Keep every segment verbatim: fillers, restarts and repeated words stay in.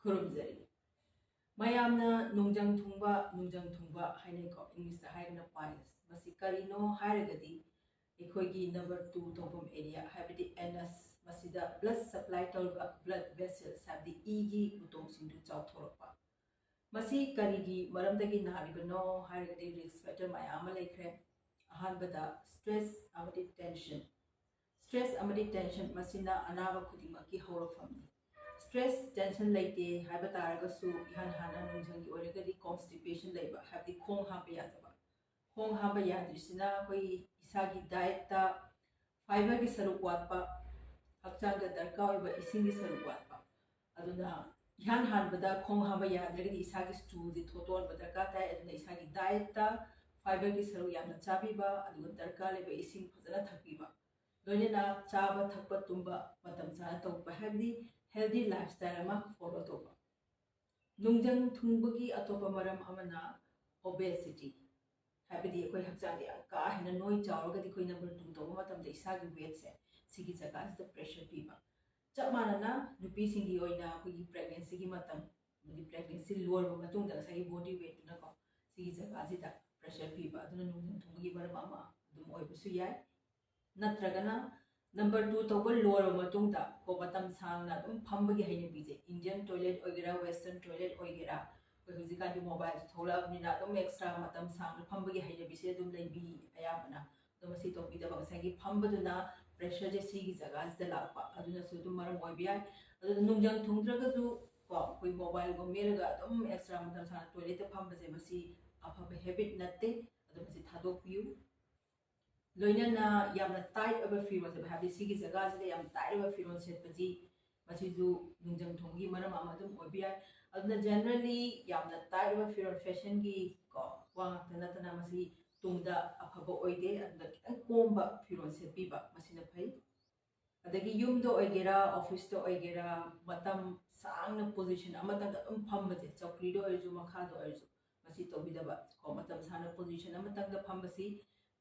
ꯈꯨꯔꯨꯝꯖꯔꯤ꯫ ꯃꯌꯥꯝꯅ ꯅꯨꯡꯖꯪ ꯊꯨꯡꯕ, ꯅꯨꯡꯖꯪ ꯊꯨꯡꯕ ꯍꯥꯏꯅꯩꯀꯣ, ꯏꯪꯂꯤꯁꯇ ꯍꯥꯏꯔꯒꯅ piles꯫ ꯃꯁꯤ ꯀꯔꯤꯅꯣ ꯍꯥꯏꯔꯒꯗꯤ ꯑꯩꯈꯣꯏꯒꯤ number two ꯇꯧꯐꯝ area, ꯍꯥꯏꯕꯗꯤ anus, ꯃꯁꯤꯗ blood supply ꯇꯧꯔꯤꯕ blood vessels, ꯍꯥꯏꯕꯗꯤ ꯏꯒꯤ ꯎꯇꯣꯡꯁꯤꯡꯗꯨ ꯆꯥꯎꯊꯣꯔꯛꯄ꯫ ꯃꯁꯤ ꯀꯔꯤꯒꯤ ꯃꯔꯝꯗꯒꯤ ꯅꯥꯔꯤꯕꯅꯣ ꯍꯥꯏꯔꯒꯗꯤ risk factor ꯃꯌꯥꯝ ꯑꯃ ꯂꯩꯈ꯭ꯔꯦ꯫ ꯑꯍꯥꯟꯕꯗ stress ꯑꯃꯗꯤ tension꯫ Stress ꯑꯃꯗꯤ tension ꯃꯁꯤꯅ ꯑꯅꯥꯕ ꯈꯨꯗꯤꯡꯃꯛꯀꯤ ꯍꯧꯔꯛꯐꯝꯅꯤ꯫ Stress, tension ꯂꯩꯇꯦ ꯍꯥꯏꯕ ꯇꯥꯔꯒꯁꯨ ꯏꯍꯥꯟ ꯍꯥꯟꯅ ꯅꯨꯡꯖꯪꯒꯤ ꯑꯣꯏꯔꯒꯗꯤ constipation ꯂꯩꯕ, ꯍꯥꯏꯕꯗꯤ ꯈꯣꯡ ꯍꯥꯝꯕ ꯌꯥꯗꯕ꯫ ꯈꯣꯡ ꯍꯥꯝꯕ ꯌꯥꯗ꯭ꯔꯤꯁꯤꯅ ꯑꯩꯈꯣꯏ ꯏꯁꯥꯒꯤ dietꯇ fiberꯒꯤ ꯁꯔꯨꯛ ꯋꯥꯠꯄ, ꯍꯛꯆꯥꯡꯗ ꯗꯔꯀꯥꯔ ꯑꯣꯏꯕ ꯏꯁꯤꯡꯒꯤ ꯁꯔꯨꯛ ꯋꯥꯠꯄ꯫ ꯑꯗꯨꯅ ꯏꯍꯥꯟ ꯍꯥꯟꯕꯗ ꯈꯣꯡ ꯍꯥꯝꯕ ꯌꯥꯗ꯭ꯔꯒꯗꯤ ꯏꯁꯥꯒꯤ stoolꯁꯦ ꯊꯣꯠꯇꯣꯛꯍꯟꯕ ꯗꯔꯀꯥꯔ ꯇꯥꯏ꯫ ꯑꯗꯨꯅ ꯏꯁꯥꯒꯤ dietꯇ fiberꯒꯤ ꯁꯔꯨꯛ ꯌꯥꯝꯅ ꯆꯥꯕꯤꯕ, ꯑꯗꯨꯒ ꯗꯔꯀꯥꯔ ꯂꯩꯕ ꯏꯁꯤꯡ ꯐꯖꯅ ꯊꯛꯄꯤꯕ, ꯂꯣꯏꯅꯅ ꯆꯥꯕ ꯊꯛꯄ ꯇꯨꯝꯕ ꯃꯇꯝ ꯆꯥꯅ ꯇꯧꯕ, ꯍꯥꯏꯕꯗꯤ healthy lifestyle ꯑꯃ follow ꯇꯧꯕ꯫ ꯅꯨꯡꯖꯪ ꯊꯨꯡꯕꯒꯤ ꯑꯇꯣꯞꯄ ꯃꯔꯝ ꯑꯃꯅ obesity, ꯍꯥꯏꯕꯗꯤ ꯑꯩꯈꯣꯏ ꯍꯛꯆꯥꯡꯗ ꯌꯥꯝ ꯀꯥ ꯍꯦꯟꯅ ꯅꯣꯏ ꯆꯥꯎꯔꯒꯗꯤ ꯑꯩꯈꯣꯏ number two ꯇꯧꯕ ꯃꯇꯝꯗ ꯏꯁꯥꯒꯤ weightꯁꯦ ꯁꯤꯒꯤ ꯖꯒꯥꯁꯤꯗ pressure ꯄꯤꯕ꯫ ꯆꯞ ꯃꯥꯟꯅꯅ ꯅꯨꯄꯤꯁꯤꯡꯒꯤ ꯑꯣꯏꯅ ꯑꯩꯈꯣꯏꯒꯤ pregnancyꯒꯤ ꯃꯇꯝ, ꯑꯃꯗꯤ pregnancy ꯂꯣꯏꯔꯕ ꯃꯇꯨꯡꯗ ꯉꯁꯥꯏꯒꯤ body weightꯇꯨꯅꯀꯣ ꯁꯤꯒꯤ ꯖꯒꯥꯁꯤꯗ pressure ꯄꯤꯕ, ꯑꯗꯨꯅ ꯅꯨꯡꯖꯪ ꯊꯨꯡꯕꯒꯤ ꯃꯔꯝ ꯑꯃ ꯑꯗꯨꯝ ꯑꯣꯏꯕꯁꯨ ꯌꯥꯏ꯫ ꯅꯠꯇ꯭ꯔꯒꯅ number two ꯇꯧꯕ ꯂꯣꯏꯔꯕ ꯃꯇꯨꯡꯗ ꯀꯣ ꯃꯇꯝ ꯁꯥꯡꯅ ꯑꯗꯨꯝ ꯐꯝꯕꯒꯤ ꯍꯩꯅꯕꯤꯁꯦ, Indian toilet ꯑꯣꯏꯒꯦꯔꯥ, western toilet ꯑꯣꯏꯒꯦꯔꯥ, ꯑꯩꯈꯣꯏ ꯍꯧꯖꯤꯛꯀꯥꯟꯗꯤ mobileꯁꯨ ꯊꯣꯛꯂꯛꯑꯕꯅꯤꯅ ꯑꯗꯨꯝ extra ꯃꯇꯝ ꯁꯥꯡꯅ ꯐꯝꯕꯒꯤ ꯍꯩꯅꯕꯤꯁꯦ ꯑꯗꯨꯝ ꯂꯩꯕꯤ ꯑꯌꯥꯝꯕꯅ꯫ ꯑꯗꯣ ꯃꯁꯤ ꯇꯧꯕꯤꯗꯕ, ꯉꯁꯥꯏꯒꯤ ꯐꯝꯕꯗꯨꯅ pressureꯁꯦ ꯁꯤꯒꯤ ꯖꯒꯥꯁꯤꯗ ꯂꯥꯛꯄ, ꯑꯗꯨꯅꯁꯨ ꯑꯗꯨꯝ ꯃꯔꯝ ꯑꯣꯏꯕ ꯌꯥꯏ꯫ ꯑꯗꯨꯅ ꯅꯨꯡꯖꯪ ꯊꯨꯡꯗ꯭ꯔꯒꯁꯨ ꯀꯣ ꯑꯩꯈꯣꯏ mobileꯒꯨꯝꯕ ꯃꯦꯠꯂꯒ ꯑꯗꯨꯝ extra ꯃꯇꯝ ꯁꯥꯡꯅ toiletꯇ ꯐꯝꯕꯁꯦ ꯃꯁꯤ ꯑꯐꯕ habit ꯅꯠꯇꯦ꯫ ꯑꯗꯣ ꯃꯁꯤ ꯊꯥꯗꯣꯛꯄꯤꯌꯨ꯫ ꯂꯣꯏꯅꯅ ꯌꯥꯝꯅ tight ꯑꯣꯏꯕ ꯐꯤꯔꯣꯜ ꯁꯦꯠꯄ, ꯍꯥꯏꯕꯗꯤ ꯁꯤꯒꯤ ꯖꯒꯥꯁꯤꯗ ꯌꯥꯝ tight ꯑꯣꯏꯕ ꯐꯤꯔꯣꯜ ꯁꯦꯠꯄꯁꯤ ꯃꯁꯤꯁꯨ ꯅꯨꯡꯖꯪ ꯊꯨꯡꯕꯒꯤ ꯃꯔꯝ ꯑꯃ ꯑꯗꯨꯝ ꯑꯣꯏꯕ ꯌꯥꯏ꯫ ꯑꯗꯨꯅ generally ꯌꯥꯝꯅ tight ꯑꯣꯏꯕ ꯐꯤꯔꯣꯜ, fashionꯒꯤ ꯀꯣ ꯋꯥ ꯉꯥꯛꯇ ꯅꯠꯇꯅ ꯃꯁꯤ ꯇꯨꯡꯗ ꯑꯐꯕ ꯑꯣꯏꯗꯦ꯫ ꯑꯗꯨꯅ ꯈꯤꯇꯪ ꯀꯣꯝꯕ ꯐꯤꯔꯣꯜ ꯁꯦꯠꯄꯤꯕ ꯃꯁꯤꯅ ꯐꯩ꯫ ꯑꯗꯒꯤ ꯌꯨꯝꯗ ꯑꯣꯏꯒꯦꯔꯥ, officeꯇ ꯑꯣꯏꯒꯦꯔꯥ, ꯃꯇꯝ ꯁꯥꯡꯅ position ꯑꯃꯇꯪꯗ ꯑꯗꯨꯝ ꯐꯝꯕꯁꯦ, ꯆꯧꯀ꯭ꯔꯤꯗ ꯑꯣꯏꯔꯁꯨ, ꯃꯈꯥꯗ ꯑꯣꯏꯔꯁꯨ, ꯃꯁꯤ ꯇꯧꯕꯤꯗꯕ ꯀꯣ꯫ ꯃꯇꯝ ꯁꯥꯡꯅ position ꯑꯃꯇꯪꯗ ꯐꯝꯕꯁꯤ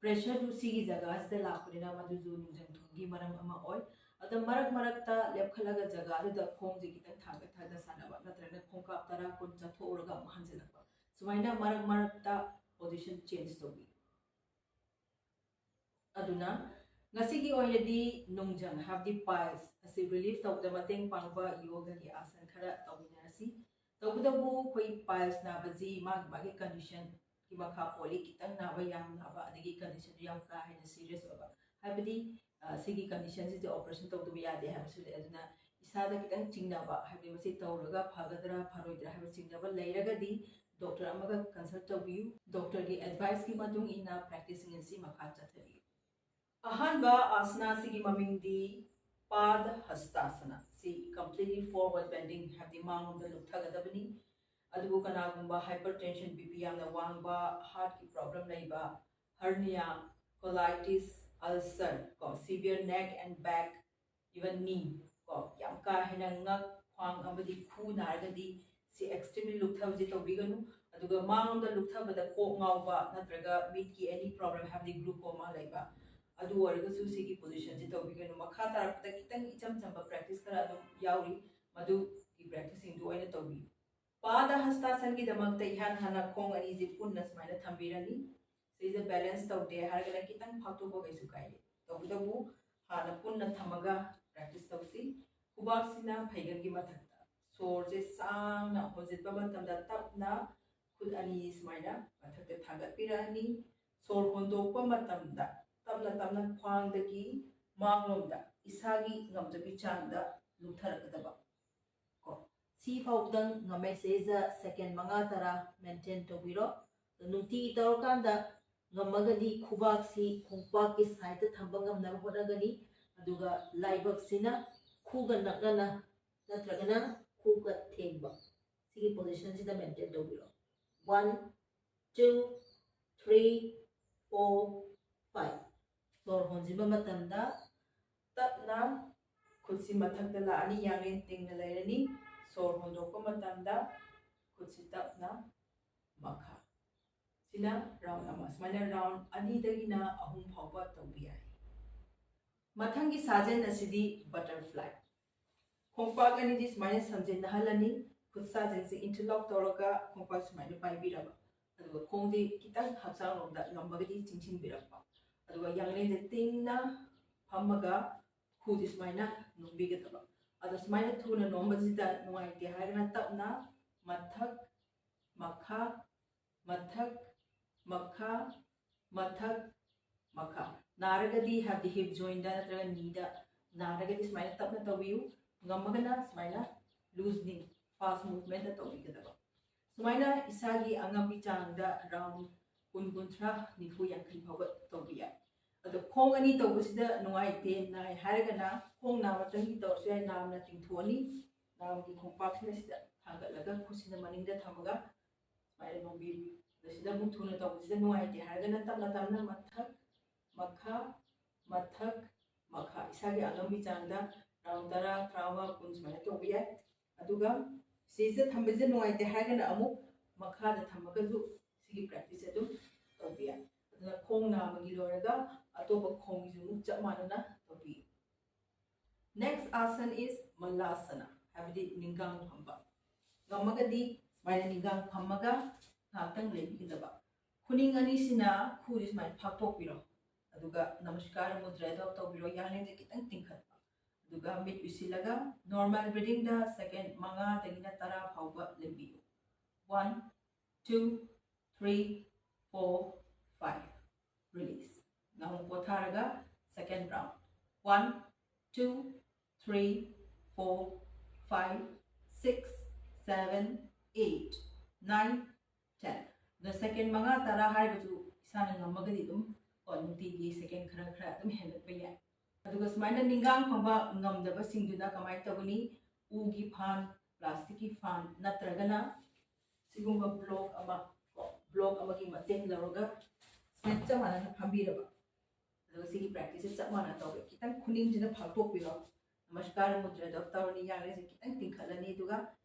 pressureꯗꯨ ꯁꯤꯒꯤ ꯖꯒꯥꯁꯤꯗ ꯂꯥꯛꯄꯅꯤꯅ ꯃꯗꯨꯁꯨ ꯅꯨꯡꯖꯪ ꯊꯨꯡꯕꯒꯤ ꯃꯔꯝ ꯑꯃ ꯑꯣꯏ꯫ ꯑꯗꯣ ꯃꯔꯛ ꯃꯔꯛꯇ ꯂꯦꯞꯈꯠꯂꯒ ꯖꯒꯥꯗꯨꯗ ꯈꯣꯡꯁꯦ ꯈꯤꯇꯪ ꯊꯥꯡꯒꯠ ꯊꯥꯡꯒꯠ ꯁꯥꯟꯅꯕ, ꯅꯠꯇ꯭ꯔꯒ ꯇꯔꯥ ꯀꯨꯟ ꯆꯠꯊꯣꯛꯎꯔꯒ ꯑꯃꯨꯛ ꯍꯟꯖꯤꯜꯂꯛꯄ, ꯁꯨꯃꯥꯏꯅ ꯃꯔꯛ ꯃꯔꯛꯇ position change ꯇꯧꯕꯤ꯫ ꯑꯗꯨꯅ ꯉꯁꯤꯒꯤ ꯑꯣꯏꯅꯗꯤ ꯅꯨꯡꯖꯪ ꯍꯥꯏꯕꯗꯤ piles ꯑꯁꯤ relieve ꯇꯧꯕꯗ ꯃꯇꯦꯡ ꯄꯥꯡꯕ ꯌꯣꯒꯒꯤ ꯑꯥꯁꯟ ꯈꯔ ꯇꯧꯃꯤꯟꯅꯔꯁꯤ꯫ ꯇꯧꯕꯇꯕꯨ ꯑꯩꯈꯣꯏ piles ꯅꯥꯕꯁꯤ ꯃꯥꯒꯤ ꯃꯥꯒꯤ condition ꯒꯤ ꯃꯈꯥ ꯄꯣꯜꯂꯤ꯫ ꯈꯤꯇꯪ ꯅꯥꯕ, ꯌꯥꯝ ꯅꯥꯕ, ꯑꯗꯒꯤ condition ꯗꯨ ꯌꯥꯝ ꯀꯥ ꯍꯦꯟꯅ serious ꯑꯣꯏꯕ, ꯍꯥꯏꯕꯗꯤ ꯑ, ꯁꯤꯒꯤ condition ꯁꯤꯗ operation ꯇꯧꯗꯕ ꯌꯥꯗꯦ ꯍꯥꯏꯕꯁꯨ ꯂꯩ꯫ ꯑꯗꯨꯅ ꯏꯁꯥꯗ ꯈꯤꯇꯪ ꯆꯤꯡꯅꯕ, ꯍꯥꯏꯕꯗꯤ ꯃꯁꯤ ꯇꯧꯔꯒ ꯐꯒꯗ꯭ꯔꯥ ꯐꯔꯣꯏꯗ꯭ꯔꯥ ꯍꯥꯏꯕ ꯆꯤꯡꯅꯕ ꯂꯩꯔꯒꯗꯤ doctor ꯑꯃꯒ consult ꯇꯧꯕꯤꯌꯨ꯫ Doctor ꯒꯤ advice ꯀꯤ ꯃꯇꯨꯡ ꯏꯟꯅ practice ꯁꯤꯡ ꯑꯁꯤ ꯃꯈꯥ ꯆꯠꯊꯕꯤꯌꯨ꯫ ꯑꯍꯥꯟꯕ ꯑꯥꯁꯅꯥ ꯑꯁꯤꯒꯤ ꯃꯃꯤꯡꯗꯤ ꯄꯥꯗ ꯍꯁꯇꯥꯁꯅ꯫ ꯁꯤ completely forward bending, ꯍꯥꯏꯕꯗꯤ ꯃꯥꯡꯂꯣꯝꯗ ꯂꯨꯞꯊꯒꯗꯕꯅꯤ꯫ ꯑꯗꯨꯕꯨ ꯀꯅꯥꯒꯨꯝꯕ hypertension, BP ꯌꯥꯝꯅ ꯋꯥꯡꯕ, heart ꯀꯤ problem ꯂꯩꯕ, hernia, colitis, ulcer, ꯀꯣ, severe neck and back, even knee, ꯀꯣ, ꯌꯥꯝ ꯀꯥ ꯍꯦꯟꯅ ꯉꯛ, ꯈ꯭ꯋꯥꯡ ꯑꯃꯗꯤ ꯈꯨ ꯅꯥꯔꯒꯗꯤ ꯁꯤ extremely ꯂꯨꯞꯊꯕꯁꯤ ꯇꯧꯕꯤꯒꯅꯨ꯫ ꯑꯗꯨꯒ ꯃꯥꯡꯂꯣꯝꯗ ꯂꯨꯞꯊꯕꯗ ꯀꯣꯛ ꯉꯥꯎꯕ ꯅꯠꯇ꯭ꯔꯒ ꯃꯤꯠꯀꯤ any problem, ꯍꯥꯏꯕꯗꯤ glaucoma ꯂꯩꯕ, ꯑꯗꯨ ꯑꯣꯏꯔꯒꯁꯨ ꯁꯤꯒꯤ position ꯁꯤ ꯇꯧꯕꯤꯒꯅꯨ꯫ ꯃꯈꯥ ꯇꯥꯔꯛꯄꯗ ꯈꯤꯇꯪ ꯏꯆꯝ ꯆꯝꯕ practice ꯈꯔ ꯑꯗꯨꯝ ꯌꯥꯎꯔꯤ, ꯃꯗꯨꯒꯤ practice ꯁꯤꯡꯗꯨ ꯑꯣꯏꯅ ꯇꯧꯕꯤꯌꯨ꯫ ꯄꯥꯗ ꯍꯁꯇꯥꯁꯟꯒꯤꯗꯃꯛꯇ ꯏꯍꯥꯟ ꯍꯥꯟꯅ ꯈꯣꯡ ꯑꯅꯤꯁꯤ ꯄꯨꯟꯅ ꯁꯨꯃꯥꯏꯅ ꯊꯝꯕꯤꯔꯅꯤ꯫ ꯁꯤꯁꯦ balance ꯇꯧꯗꯦ ꯍꯥꯏꯔꯒꯅ ꯈꯤꯇꯪ ꯐꯥꯛꯇꯣꯛꯄ ꯀꯩꯁꯨ ꯀꯥꯏꯗꯦ꯫ ꯇꯧꯕꯇꯕꯨ ꯍꯥꯟꯅ ꯄꯨꯟꯅ ꯊꯝꯃꯒ practice ꯇꯧꯁꯤ꯫ ꯈꯨꯕꯥꯛꯁꯤꯅ ꯐꯩꯒꯟꯒꯤ ꯃꯊꯛꯇ, ꯁꯣꯔꯁꯦ ꯁꯥꯡꯅ ꯍꯣꯟꯖꯤꯟꯕ ꯃꯇꯝꯗ ꯇꯞꯅ ꯈꯨꯠ ꯑꯅꯤ ꯁꯨꯃꯥꯏꯅ ꯃꯊꯛꯇ ꯊꯥꯡꯒꯠꯄꯤꯔꯛꯑꯅꯤ꯫ ꯁꯣꯔ ꯍꯣꯟꯗꯣꯛꯄ ꯃꯇꯝꯗ ꯇꯞꯅ ꯇꯞꯅ ꯈ꯭ꯋꯥꯡꯗꯒꯤ ꯃꯥꯡꯂꯣꯝꯗ ꯏꯁꯥꯒꯤ ꯉꯝꯖꯕꯤ ꯆꯥꯡꯗ ꯂꯨꯞꯊꯔꯛꯀꯗꯕ꯫ ꯀꯣ, ꯁꯤ ꯐꯥꯎꯕꯗꯪ ꯉꯝꯃꯦ꯫ ꯁꯤꯗꯩꯁꯤꯗ second ꯃꯉꯥ ꯇꯔꯥ maintain ꯇꯧꯕꯤꯔꯣ꯫ ꯅꯨꯡꯇꯤꯒꯤ ꯇꯧꯔꯀꯥꯟꯗ ꯉꯝꯃꯒꯗꯤ ꯈꯨꯕꯥꯛꯁꯤ ꯈꯣꯡꯄꯥꯛꯀꯤ side ꯇ ꯊꯝꯕ ꯉꯝꯅꯕ ꯍꯣꯠꯅꯒꯅꯤ꯫ ꯑꯗꯨꯒ ꯂꯥꯏꯕꯛꯁꯤꯅ ꯈꯨꯒ ꯅꯛꯅꯅ ꯅꯠꯇ꯭ꯔꯒꯅ ꯈꯨꯒ ꯊꯦꯡꯕ, ꯁꯤꯒꯤ position ꯁꯤꯗ maintain ꯇꯧꯕꯤꯔꯣ꯫ One, two, three, four, five꯫ ꯁꯣꯔ ꯍꯣꯟꯖꯤꯟꯕ ꯃꯇꯝꯗ ꯇꯞꯅ ꯈꯨꯠꯁꯤ ꯃꯊꯛꯇ ꯂꯥꯛꯑꯅꯤ, ꯌꯥꯡꯂꯦꯟ ꯇꯤꯡꯅ ꯂꯩꯔꯅꯤ꯫ ꯁꯣꯔ ꯍꯣꯟꯗꯣꯛꯄ ꯃꯇꯝꯗ ꯈꯨꯠꯁꯤ ꯇꯞꯅ ꯃꯈꯥ꯫ ꯁꯤꯅ round ꯑꯃ꯫ ꯁꯨꯃꯥꯏꯅ round ꯑꯅꯤꯗꯒꯤꯅ ꯑꯍꯨꯝ ꯐꯥꯎꯕ ꯇꯧꯕ ꯌꯥꯏ꯫ ꯃꯊꯪꯒꯤ ꯁꯥꯖꯦꯜ ꯑꯁꯤꯗꯤ butterfly꯫ ꯈꯣꯡꯄꯥꯛ ꯑꯅꯤꯗꯤ ꯁꯨꯃꯥꯏꯅ ꯁꯝꯖꯤꯟꯅꯍꯜꯂꯅꯤ꯫ ꯈꯨꯠꯁꯥꯁꯤꯡꯁꯦ interlock ꯇꯧꯔꯒ ꯈꯣꯡꯄꯥꯛ ꯁꯨꯃꯥꯏꯅ ꯄꯥꯏꯕꯤꯔꯕ, ꯑꯗꯨꯒ ꯈꯣꯡꯗꯤ ꯈꯤꯇꯪ ꯍꯛꯆꯥꯡꯂꯣꯝꯗ ꯉꯝꯃꯒꯗꯤ ꯆꯤꯡꯁꯤꯟꯕꯤꯔꯛꯄ, ꯑꯗꯨꯒ ꯌꯥꯡꯂꯦꯟꯁꯦ ꯇꯤꯡꯅ ꯐꯝꯃꯒ ꯈꯨꯁꯦ ꯁꯨꯃꯥꯏꯅ ꯅꯣꯝꯕꯤꯒꯗꯕ꯫ ꯑꯗꯣ ꯁꯨꯃꯥꯏꯅ ꯊꯨꯅ ꯅꯣꯝꯕꯁꯤꯗ ꯅꯨꯡꯉꯥꯏꯇꯦ ꯍꯥꯏꯔꯒꯅ ꯇꯞꯅ ꯃꯊꯛ, ꯃꯈꯥ, ꯃꯊꯛ, ꯃꯈꯥ, ꯃꯊꯛ, ꯃꯈꯥ꯫ ꯅꯥꯔꯒꯗꯤ, ꯍꯥꯏꯕꯗꯤ hip jointꯗ ꯅꯠꯇ꯭ꯔꯒ kneeꯗ ꯅꯥꯔꯒꯗꯤ ꯁꯨꯃꯥꯏꯅ ꯇꯞꯅ ꯇꯧꯕꯤꯌꯨ꯫ ꯉꯝꯃꯒꯅ ꯁꯨꯃꯥꯏꯅ loosening, fast movementꯇ ꯇꯧꯕꯤꯒꯗꯕ꯫ ꯁꯨꯃꯥꯏꯅ ꯏꯁꯥꯒꯤ ꯑꯉꯝꯕꯤ ꯆꯥꯡꯗ round ꯀꯨꯟ, ꯀꯨꯟꯊ꯭ꯔꯥ, ꯅꯤꯐꯨ, ꯌꯥꯡꯈꯩ ꯐꯥꯎꯕ ꯇꯧꯕ ꯌꯥꯏ꯫ ꯑꯗꯣ ꯈꯣꯡ ꯑꯅꯤ ꯇꯧꯕꯁꯤꯗ ꯅꯨꯡꯉꯥꯏꯇꯦ, ꯅꯥꯏ ꯍꯥꯏꯔꯒꯅ ꯈꯣꯡ ꯅꯥꯝꯃꯇꯪꯒꯤ ꯇꯧꯔꯁꯨ ꯌꯥꯏ꯫ ꯅꯥꯝꯅ ꯇꯤꯡꯊꯣꯛꯑꯅꯤ, ꯅꯥꯝꯒꯤ ꯈꯣꯡꯄꯥꯛꯁꯤꯅ ꯁꯤꯗ ꯊꯥꯡꯒꯠꯂꯒ ꯈꯨꯠꯁꯤꯅ ꯃꯅꯤꯡꯗ ꯊꯝꯃꯒ ꯁꯨꯃꯥꯏꯅ ꯅꯣꯝꯕꯤꯌꯨ꯫ ꯑꯗꯣ ꯁꯤꯗ ꯑꯃꯨꯛ ꯊꯨꯅ ꯇꯧꯕꯁꯤꯗ ꯅꯨꯡꯉꯥꯏꯇꯦ ꯍꯥꯏꯔꯒꯅ ꯇꯞꯅ ꯇꯞꯅ ꯃꯊꯛ, ꯃꯈꯥ, ꯃꯊꯛ, ꯃꯈꯥ, ꯏꯁꯥꯒꯤ ꯑꯉꯝꯕꯤ ꯆꯥꯡꯗ round ꯇꯔꯥ, ꯇꯔꯥꯃꯉꯥ, ꯀꯨꯟ ꯁꯨꯃꯥꯏꯅ ꯇꯧꯕ ꯌꯥꯏ꯫ ꯑꯗꯨꯒ ꯁꯤꯁꯤꯗ ꯊꯝꯕꯁꯤꯗ ꯅꯨꯡꯉꯥꯏꯇꯦ ꯍꯥꯏꯔꯒꯅ ꯑꯃꯨꯛ ꯃꯈꯥꯗ ꯊꯝꯃꯒꯁꯨ ꯁꯤꯒꯤ practice ꯑꯗꯨꯝ ꯇꯧꯕ ꯌꯥꯏ꯫ ꯑꯗꯨꯅ ꯈꯣꯡ ꯅꯥꯝꯃꯒꯤ ꯂꯣꯏꯔꯒ ꯑꯇꯣꯞꯄ ꯈꯣꯡꯒꯤꯁꯨ ꯑꯃꯨꯛ ꯆꯞ ꯃꯥꯟꯅꯅ ꯇꯧꯕꯤꯌꯨ꯫ Next asana is Malasana, ꯍꯥꯏꯕꯗꯤ ꯅꯤꯡꯒꯥꯡ ꯐꯝꯕ꯫ ꯉꯝꯃꯒꯗꯤ ꯁꯨꯃꯥꯏꯅ ꯅꯤꯡꯒꯥꯡ ꯐꯝꯃꯒ ꯉꯥꯏꯍꯥꯛꯇꯪ ꯂꯩꯕꯤꯒꯗꯕ꯫ ꯈꯨꯅꯤꯡ ꯑꯅꯤꯁꯤꯅ ꯈꯨꯁꯦ ꯁꯨꯃꯥꯏꯅ ꯐꯥꯛꯇꯣꯛꯄꯤꯔꯣ, ꯑꯗꯨꯒ Namaskara Mudraꯗꯣ ꯇꯧꯕꯤꯔꯣ꯫ ꯌꯥꯡꯂꯦꯟꯁꯦ ꯈꯤꯇꯪ ꯇꯤꯡꯈꯠꯄ, ꯑꯗꯨꯒ ꯃꯤꯠ ꯎꯏꯁꯤꯜꯂꯒ normal breathingꯗ second ꯃꯉꯥꯗꯒꯤꯅ ꯇꯔꯥ ꯐꯥꯎꯕ ꯂꯦꯡꯕꯤꯌꯨ꯫ One, two, three, four, five. Release. ꯉꯥꯏꯍꯥꯛ ꯄꯣꯊꯥꯔꯒ second round. One, two, three, four, five, six, seven, eight, nine, ten. ꯑꯗꯣ second ꯃꯉꯥ, ꯇꯔꯥ ꯍꯥꯏꯔꯒꯁꯨ ꯏꯁꯥꯅ ꯉꯝꯃꯒꯗꯤ ꯑꯗꯨꯝ ꯀꯣ ꯅꯨꯡꯇꯤꯒꯤ second ꯈꯔ ꯈꯔ ꯑꯗꯨꯝ ꯍꯦꯟꯒꯠꯄ ꯌꯥꯏ꯫ ꯑꯗꯨꯒ ꯁꯨꯃꯥꯏꯅ ꯅꯤꯡꯒꯥꯡ ꯐꯝꯕ ꯉꯝꯗꯕꯁꯤꯡꯗꯨꯅ ꯀꯃꯥꯏꯅ ꯇꯧꯒꯅꯤ? ꯎꯒꯤ ꯐꯥꯟ, plasticꯀꯤ ꯐꯥꯟ ꯅꯠꯇ꯭ꯔꯒꯅ ꯁꯤꯒꯨꯝꯕ block ꯑꯃ, ꯀꯣ, block ꯑꯃꯒꯤ ꯃꯇꯦꯡ ꯂꯧꯔꯒ ꯁꯨꯃꯥꯏꯅ ꯆꯞ ꯃꯥꯟꯅꯅ ꯐꯝꯕꯤꯔꯕ꯫ ꯑꯗꯨꯒ ꯁꯤꯒꯤ practiceꯁꯦ ꯆꯞ ꯃꯥꯟꯅ ꯇꯧꯋꯦ꯫ ꯈꯤꯇꯪ ꯈꯨꯅꯤꯡꯁꯤꯅ ꯐꯥꯛꯇꯣꯛꯄꯤꯔꯣ꯫ Namaskara Mudraꯗꯣ ꯇꯧꯔꯅꯤ, ꯌꯥꯡꯂꯦꯟꯁꯦ ꯈꯤꯇꯪ ꯇꯤꯡꯈꯠꯂꯅꯤ, ꯑꯗꯨꯒ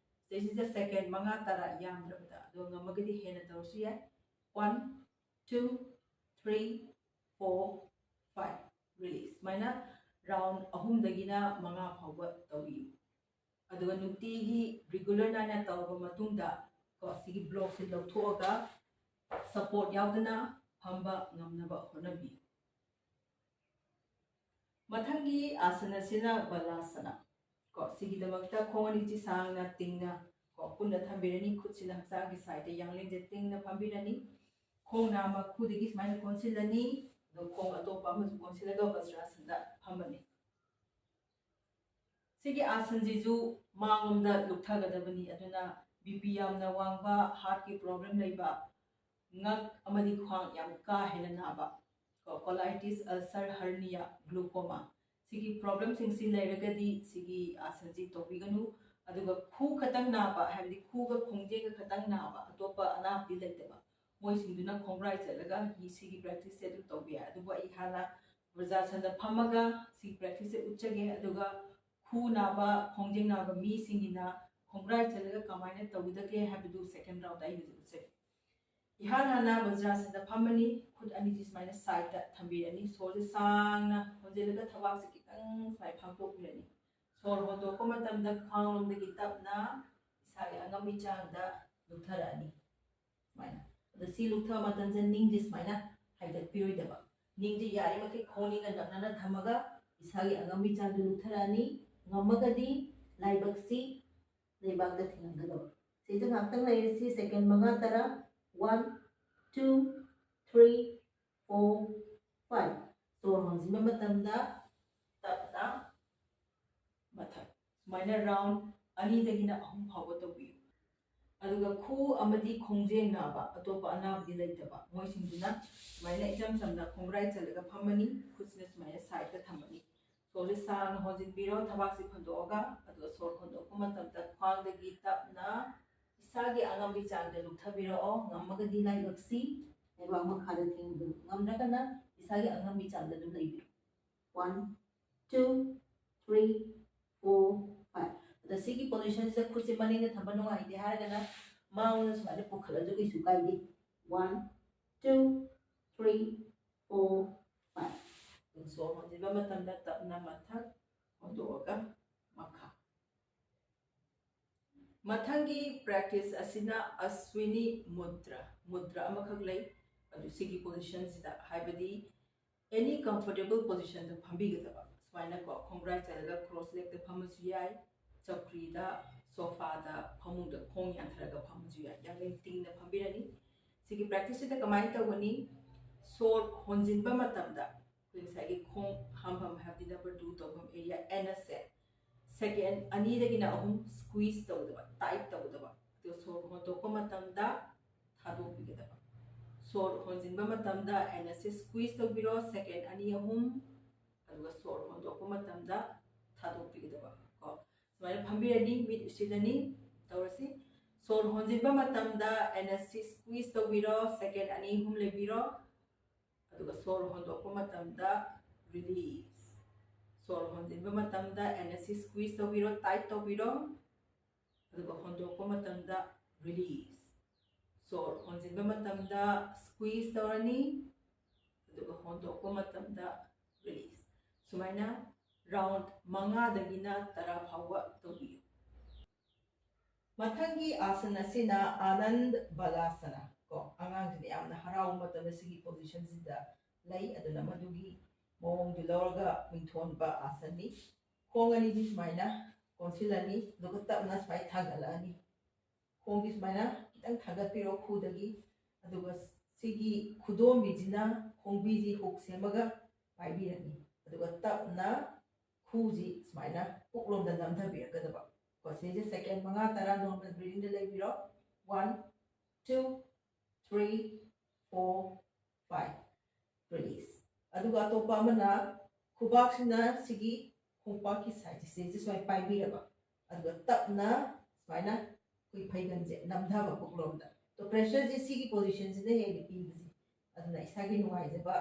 ꯁꯤꯗꯩꯁꯤꯗ second ꯃꯉꯥ, ꯇꯔꯥ ꯌꯥꯝꯗ꯭ꯔꯕꯗ, ꯑꯗꯣ ꯉꯝꯃꯒꯗꯤ ꯍꯦꯟꯅ ꯇꯧꯔꯁꯨ ꯌꯥꯏ꯫ One, two, three, four, five. Release. ꯁꯨꯃꯥꯏꯅ round ꯑꯍꯨꯝꯗꯒꯤꯅ ꯃꯉꯥ ꯐꯥꯎꯕ ꯇꯧꯕꯤꯌꯨ꯫ ꯑꯗꯨꯒ ꯅꯨꯡꯇꯤꯒꯤ ꯔꯤꯒꯨꯂꯔ ꯅꯥꯏꯅ ꯇꯧꯔꯕ ꯃꯇꯨꯡꯗ ꯀꯣ, ꯁꯤꯒꯤ ꯕ꯭ꯂꯣꯛꯁꯦ ꯂꯧꯊꯣꯛꯑꯒ ꯁꯄꯣꯔꯠ ꯌꯥꯎꯗꯅ ꯐꯝꯕ ꯉꯝꯅꯕ ꯍꯣꯠꯅꯕꯤꯌꯨ꯫ ꯃꯊꯪꯒꯤ ꯑꯥꯁꯟ ꯑꯁꯤꯅ ꯕꯂꯥꯁꯅ꯫ ꯀꯣ, ꯁꯤꯒꯤꯗꯃꯛꯇ ꯈꯣꯡ ꯑꯅꯤꯁꯤ ꯁꯥꯡꯅ ꯇꯤꯡꯅ ꯀꯣ, ꯄꯨꯟꯅ ꯊꯝꯕꯤꯔꯅꯤ꯫ ꯈꯨꯠꯁꯤꯅ ꯍꯛꯆꯥꯡꯒꯤ ꯁꯥꯏꯗ ꯌꯥꯡꯂꯦꯟꯁꯦ ꯇꯤꯡꯅ ꯐꯝꯕꯤꯔꯅꯤ꯫ ꯈꯣꯡ ꯅꯥꯝꯃ ꯈꯨꯗꯒꯤ ꯁꯨꯃꯥꯏꯅ ꯀꯣꯟꯁꯤꯜꯂꯅꯤ꯫ ꯑꯗꯣ ꯈꯣꯡ ꯑꯇꯣꯞꯄ ꯑꯃꯁꯨ ꯀꯣꯟꯁꯤꯜꯂꯒ ꯕꯖ꯭ꯔꯥꯁꯟꯗ ꯐꯝꯃꯅꯤ꯫ ꯁꯤꯒꯤ ꯑꯥꯁꯟꯁꯤꯁꯨ ꯃꯥꯡꯂꯣꯝꯗ ꯂꯨꯞꯊꯒꯗꯕꯅꯤ꯫ ꯑꯗꯨꯅ ꯕꯤ ꯄꯤ ꯌꯥꯝꯅ ꯋꯥꯡꯕ, ꯍꯥꯔꯠꯀꯤ ꯄ꯭ꯔꯣꯕ꯭ꯂꯦꯝ ꯂꯩꯕ, ꯉꯛ ꯑꯃꯗꯤ ꯈ꯭ꯋꯥꯡ ꯌꯥꯝ ꯀꯥ ꯍꯦꯟꯅ ꯅꯥꯕ, ꯀꯣ, ꯀꯣꯂꯥꯏꯇꯤꯁ, ꯑꯜꯁꯔ, ꯍꯔꯅꯤꯌꯥ, ꯒ꯭ꯂꯨꯀꯣꯃꯥ, ꯁꯤꯒꯤ ꯄ꯭ꯔꯣꯕ꯭ꯂꯦꯝꯁꯤꯡꯁꯤ ꯂꯩꯔꯒꯗꯤ ꯁꯤꯒꯤ ꯑꯥꯁꯟꯁꯤ ꯇꯧꯕꯤꯒꯅꯨ꯫ ꯑꯗꯨꯒ ꯈꯨ ꯈꯛꯇꯪ ꯅꯥꯕ, ꯍꯥꯏꯕꯗꯤ ꯈꯨꯒ ꯈꯣꯡꯖꯦꯡꯒ ꯈꯛꯇꯪ ꯅꯥꯕ, ꯑꯇꯣꯞꯄ ꯑꯅꯥꯕꯗꯤ ꯂꯩꯇꯕ, ꯃꯣꯏꯁꯤꯡꯗꯨꯅ ꯈꯣꯡꯒ꯭ꯔꯥꯏ ꯆꯠꯂꯒ ꯁꯤꯒꯤ ꯄ꯭ꯔꯦꯛꯇꯤꯁꯁꯦ ꯑꯗꯨꯝ ꯇꯧꯕ ꯌꯥꯏ꯫ ꯑꯗꯨꯕꯨ ꯑꯩ ꯍꯥꯟꯅ ꯕꯖ꯭ꯔꯥꯁꯟꯗ ꯐꯝꯃꯒ ꯁꯤꯒꯤ ꯄ꯭ꯔꯦꯛꯇꯤꯁꯁꯦ ꯎꯠꯆꯒꯦ꯫ ꯑꯗꯨꯒ ꯈꯨ ꯅꯥꯕ, ꯈꯣꯡꯖꯦꯡ ꯅꯥꯕ ꯃꯤꯁꯤꯡꯒꯤꯅ ꯈꯣꯡꯒ꯭ꯔꯥꯏ ꯆꯠꯂꯒ ꯀꯃꯥꯏꯅ ꯇꯧꯒꯗꯒꯦ ꯍꯥꯏꯕꯗꯨ ꯁꯦꯀꯦꯟ ꯔꯥꯎꯟꯗ ꯑꯩ ꯍꯧꯖꯤꯛ ꯎꯠꯆꯒꯦ꯫ ꯏꯍꯥꯟ ꯍꯥꯟꯅ ꯕꯖ꯭ꯔꯥꯁꯟꯗ ꯐꯝꯃꯅꯤ꯫ ꯈꯨꯠ ꯑꯅꯤꯁꯤ ꯁꯨꯃꯥꯏꯅ ꯁꯥꯏꯗꯇ ꯊꯝꯕꯤꯔꯅꯤ꯫ ꯁꯣꯔꯁꯦ ꯁꯥꯡꯅ ꯍꯣꯟꯖꯤꯜꯂꯒ ꯊꯕꯥꯛꯁꯦ ꯈꯤꯇꯪ ꯁꯨꯃꯥꯏꯅ ꯐꯥꯡꯗꯣꯛꯄꯤꯔꯅꯤ꯫ ꯁꯣꯔ ꯍꯣꯟꯗꯣꯛꯄ ꯃꯇꯝꯗ ꯈ꯭ꯋꯥꯡꯂꯣꯝꯗꯒꯤ ꯇꯞꯅ ꯏꯁꯥꯒꯤ ꯑꯉꯝꯕꯤ ꯆꯥꯡꯗ ꯂꯨꯞꯊꯔꯛꯑꯅꯤ꯫ ꯁꯨꯃꯥꯏꯅ꯫ ꯑꯗ ꯁꯤ ꯂꯨꯞꯊꯕ ꯃꯇꯝꯁꯤꯗ ꯅꯤꯡꯁꯦ ꯁꯨꯃꯥꯏꯅ ꯍꯥꯏꯒꯠꯄꯤꯔꯣꯏꯗꯕ꯫ ꯅꯤꯡꯁꯦ ꯌꯥꯔꯤꯃꯈꯩ ꯈꯣꯡꯅꯤꯒ ꯅꯛꯅꯅ ꯊꯝꯃꯒ ꯏꯁꯥꯒꯤ ꯑꯉꯝꯕꯤ ꯆꯥꯡꯗ ꯂꯨꯞꯊꯔꯛꯑꯅꯤ꯫ ꯉꯝꯃꯒꯗꯤ ꯂꯥꯏꯕꯛꯁꯤ ꯂꯩꯕꯥꯛꯇ ꯊꯤꯡꯍꯟꯒꯗꯕ꯫ ꯁꯤꯗ ꯉꯥꯛꯇꯪ ꯂꯩꯔꯁꯤ, ꯁꯦꯀꯦꯟ ꯃꯉꯥ ꯇꯔꯥ꯫ One, two, three, four, five꯫ ꯁꯣꯔ ꯍꯣꯟꯖꯤꯟꯕ ꯃꯇꯝꯗ ꯇꯞꯅ ꯃꯊꯛ꯫ ꯁꯨꯃꯥꯏꯅ ꯔꯥꯎꯟ ꯑꯅꯤꯗꯒꯤꯅ ꯑꯍꯨꯝ ꯐꯥꯎꯕ ꯇꯧꯕꯤꯌꯨ꯫ ꯑꯗꯨꯒ ꯈꯨ ꯑꯃꯗꯤ ꯈꯣꯡꯖꯦꯡ ꯅꯥꯕ, ꯑꯇꯣꯞꯄ ꯑꯅꯥꯕꯗꯤ ꯂꯩꯇꯕ, ꯃꯣꯏꯁꯤꯡꯗꯨꯅ ꯁꯨꯃꯥꯏꯅ ꯏꯆꯝ ꯆꯝꯅ ꯈꯣꯡꯒ꯭ꯔꯥꯏ ꯆꯜꯂꯒ ꯐꯝꯃꯅꯤ꯫ ꯈꯨꯠꯁꯤꯅ ꯁꯨꯃꯥꯏꯅ ꯁꯥꯏꯗꯇ ꯊꯝꯃꯅꯤ꯫ ꯁꯣꯔꯁꯦ ꯁꯥꯡꯅ ꯍꯣꯟꯖꯤꯟꯕꯤꯔꯣ, ꯊꯕꯥꯛꯁꯦ ꯐꯟꯗꯣꯛꯑꯒ, ꯑꯗꯨꯒ ꯁꯣꯔ ꯍꯣꯟꯗꯣꯛꯄ ꯃꯇꯝꯗ ꯈ꯭ꯋꯥꯡꯗꯒꯤ ꯇꯞꯅ ꯏꯁꯥꯒꯤ ꯑꯉꯝꯕꯤ ꯆꯥꯡꯗ ꯂꯨꯞꯊꯕꯤꯔꯛꯑꯣ꯫ ꯉꯝꯃꯒꯗꯤ ꯂꯥꯏꯕꯛꯁꯤ ꯂꯩꯕꯥꯛ ꯃꯈꯥꯗ ꯊꯦꯡꯕꯤꯌꯨ, ꯉꯝꯗ꯭ꯔꯒꯅ ꯏꯁꯥꯒꯤ ꯑꯉꯝꯕꯤ ꯆꯥꯡꯗ ꯑꯗꯨꯝ ꯂꯩꯕꯤꯌꯨ꯫ One, two, three, four, five꯫ ꯑꯗ ꯁꯤꯒꯤ ꯄꯣꯖꯤꯁꯟꯁꯤꯗ ꯈꯨꯠꯁꯦ ꯃꯅꯤꯡꯗ ꯊꯝꯕ ꯅꯨꯡꯉꯥꯏꯇꯦ ꯍꯥꯏꯔꯒꯅ ꯃꯥꯡꯂꯣꯝꯗ ꯁꯨꯃꯥꯏꯅ ꯄꯨꯈꯠꯂꯁꯨ ꯀꯩꯁꯨ ꯀꯥꯏꯗꯦ꯫ One, two, three, four, five꯫ ꯑꯗꯨꯝ ꯁꯣꯔ ꯍꯣꯟꯖꯤꯟꯕ ꯃꯇꯝꯗ ꯇꯞꯅ ꯃꯊꯛ ꯍꯣꯟꯗꯣꯛꯑꯒ ꯃꯈꯥ꯫ ꯃꯊꯪꯒꯤ practice ꯑꯁꯤꯅ ꯑꯁ꯭ꯋꯤꯅꯤ ꯃꯨꯗ꯭ꯔ, ꯃꯨꯗ꯭ꯔ ꯑꯃꯈꯛ ꯂꯩ꯫ ꯑꯗꯨ ꯁꯤꯒꯤ position ꯁꯤꯗ, ꯍꯥꯏꯕꯗꯤ any comfortable position ꯗ ꯐꯝꯕꯤꯒꯗꯕ꯫ ꯁꯨꯃꯥꯏꯅꯀꯣ, ꯈꯣꯡꯒ꯭ꯔꯥꯏ ꯆꯜꯂꯒ cross leg ꯇ ꯐꯝꯃꯁꯨ ꯌꯥꯏ, ꯆꯧꯀ꯭ꯔꯤꯗ, sofa ꯗ, ꯐꯃꯨꯡꯗ ꯈꯣꯡ ꯌꯥꯟꯊꯔꯒ ꯐꯝꯃꯁꯨ ꯌꯥꯏ꯫ ꯌꯥꯡꯂꯦꯟ ꯇꯤꯡꯅ ꯐꯝꯕꯤꯔꯅꯤ꯫ ꯁꯤꯒꯤ practice ꯁꯤꯗ ꯀꯃꯥꯏꯅ ꯇꯧꯒꯅꯤ? ꯁꯣꯔ ꯍꯣꯟꯖꯤꯟꯕ ꯃꯇꯝꯗ ꯑꯩꯈꯣꯏ ꯉꯁꯥꯏꯒꯤ ꯈꯣꯡ ꯍꯥꯝꯐꯝ, ꯍꯥꯏꯕꯗꯤ number two ꯇꯧꯐꯝ area, anus ꯁꯦ second ꯑꯅꯤꯗꯒꯤꯅ ꯑꯍꯨꯝ squeeze ꯇꯧꯒꯗꯕ, tight ꯇꯧꯒꯗꯕ꯫ ꯑꯗꯨꯒ ꯁꯣꯔ ꯍꯣꯟꯗꯣꯛꯄ ꯃꯇꯝꯗ ꯊꯥꯗꯣꯛꯄꯤꯒꯗꯕ꯫ ꯁꯣꯔ ꯍꯣꯟꯖꯤꯟꯕ ꯃꯇꯝꯗ anus ꯁꯦ squeeze ꯇꯧꯕꯤꯔꯣ, second ꯑꯅꯤ ꯑꯍꯨꯝ, ꯑꯗꯨꯒ ꯁꯣꯔ ꯍꯣꯟꯗꯣꯛꯄ ꯃꯇꯝꯗ ꯊꯥꯗꯣꯛꯄꯤꯒꯗꯕ꯫ ꯀꯣ, ꯁꯨꯃꯥꯏꯅ ꯐꯝꯕꯤꯔꯅꯤ, ꯃꯤꯠ ꯎꯏꯁꯤꯜꯂꯅꯤ꯫ ꯇꯧꯔꯁꯤ꯫ ꯁꯣꯔ ꯍꯣꯟꯖꯤꯟꯕ ꯃꯇꯝꯗ anus ꯁꯤ squeeze ꯇꯧꯕꯤꯔꯣ, second ꯑꯅꯤ ꯑꯍꯨꯝ ꯂꯩꯕꯤꯔꯣ꯫ ꯑꯗꯨꯒ ꯁꯣꯔ ꯍꯣꯟꯗꯣꯛꯄ ꯃꯇꯝꯗ release꯫ ꯁꯣꯔ ꯍꯣꯟꯖꯤꯟꯕ ꯃꯇꯝꯗ anus ꯁꯤ squeeze ꯇꯧꯕꯤꯔꯣ, tight ꯇꯧꯕꯤꯔꯣ꯫ ꯑꯗꯨꯒ ꯍꯣꯟꯗꯣꯛꯄ ꯃꯇꯝꯗ release꯫ ꯁꯣꯔ ꯍꯣꯟꯖꯤꯟꯕ ꯃꯇꯝꯗ squeeze ꯇꯧꯔꯅꯤ, ꯑꯗꯨꯒ ꯍꯣꯟꯗꯣꯛꯄ ꯃꯇꯝꯗ release꯫ ꯁꯨꯃꯥꯏꯅ round ꯃꯉꯥꯗꯒꯤꯅ ꯇꯔꯥ ꯐꯥꯎꯕ ꯇꯧꯕꯤꯌꯨ꯫ ꯃꯊꯪꯒꯤ ꯑꯥꯁꯟ ꯑꯁꯤꯅ ꯑꯥꯅꯟꯗ ꯕꯂꯥꯁꯅ꯫ ꯀꯣ, ꯑꯉꯥꯡꯁꯤꯅ ꯌꯥꯝꯅ ꯍꯔꯥꯎꯕ ꯃꯇꯝꯗ ꯁꯤꯒꯤ position ꯁꯤꯗ ꯂꯩ, ꯑꯗꯨꯅ ꯃꯗꯨꯒꯤ ꯃꯑꯣꯡꯗꯨ ꯂꯧꯔꯒ ꯃꯤꯡꯊꯣꯟꯕ ꯑꯥꯁꯟꯅꯤ꯫ ꯈꯣꯡ ꯑꯅꯤꯗꯤ ꯁꯨꯃꯥꯏꯅ ꯀꯣꯟꯁꯤꯜꯂꯅꯤ, ꯑꯗꯨꯒ ꯇꯞꯅ ꯁꯨꯃꯥꯏꯅ ꯊꯥꯡꯒꯠꯂꯛꯑꯅꯤ꯫ ꯈꯣꯡꯗꯤ ꯁꯨꯃꯥꯏꯅ ꯈꯤꯇꯪ ꯊꯥꯡꯒꯠꯄꯤꯔꯣ ꯈꯨꯗꯒꯤ, ꯑꯗꯨꯒ ꯁꯤꯒꯤ ꯈꯨꯗꯣꯝꯕꯤꯁꯤꯅ ꯈꯣꯡꯕꯤꯁꯤ hook ꯁꯦꯝꯃꯒ ꯄꯥꯏꯕꯤꯔꯅꯤ, ꯑꯗꯨꯒ ꯇꯞꯅ ꯈꯨꯁꯤ ꯁꯨꯃꯥꯏꯅ ꯄꯨꯛꯂꯣꯝꯗ ꯅꯝꯊꯕꯤꯔꯛꯀꯗꯕ꯫ ꯀꯣ, ꯁꯤꯁꯦ second ꯃꯉꯥ ꯇꯔꯥ normal breathing ꯗ ꯂꯩꯕꯤꯔꯣ꯫ One, two, three, four, five, release꯫ ꯑꯗꯨꯒ ꯑꯇꯣꯞꯄ ꯑꯃꯅ ꯈꯨꯕꯥꯛꯁꯤꯅ ꯁꯤꯒꯤ ꯈꯣꯡꯄꯥꯛꯀꯤ side ꯁꯦ, ꯁꯤꯁꯦ ꯁꯨꯃꯥꯏꯅ ꯄꯥꯏꯕꯤꯔꯕ, ꯑꯗꯨꯒ ꯇꯞꯅ ꯁꯨꯃꯥꯏꯅ ꯑꯩꯈꯣꯏ ꯐꯩꯒꯟꯁꯦ ꯅꯝꯊꯕ ꯄꯨꯛꯂꯣꯝꯗ꯫ ꯑꯗꯣ pressure ꯁꯦ ꯁꯤꯒꯤ position ꯁꯤꯅ ꯍꯦꯟꯅ ꯄꯤꯕꯁꯦ, ꯑꯗꯨꯅ ꯏꯁꯥꯒꯤ ꯅꯨꯡꯉꯥꯏꯖꯕ